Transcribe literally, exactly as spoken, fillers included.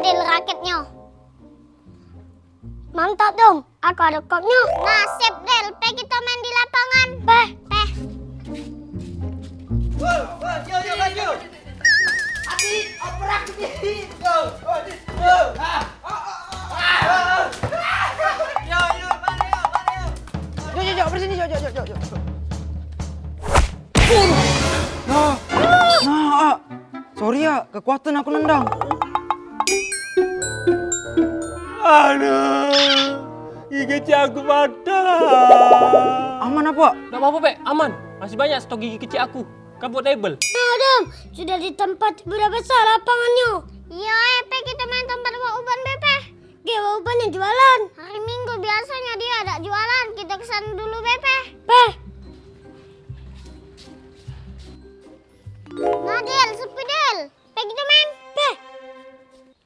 Del, raketnyo. Mantap, Dom. Aku ado koknyo. Nasib, Del. Pe kito main di lapangan. Pe. Pe. Yo, yo, maju. Ati, operak ni. Yo, yo, yo. Ah. Yo, yo, mari, yo, mari, yo. Yo, yo, yo, bersini, yo, yo, yo, yo, yo. Nah, nah, ah. Sorry ya, kekuatan aku nendang. Aduh, gigi kecil aku patah. Aman apa? Ndak apa-apa, Pek. Aman. Masih banyak stok gigi kecil aku. Kan portable. Nah, Dom, sudah di tempat berapa besar lapangannyo? Iyo, eh, Pek, kita main tempat Wak Uban be, Pek. Ge, Wak Uban yang jualan. Hari Minggu biasanya dia ada jualan. Kita ke sana dulu be,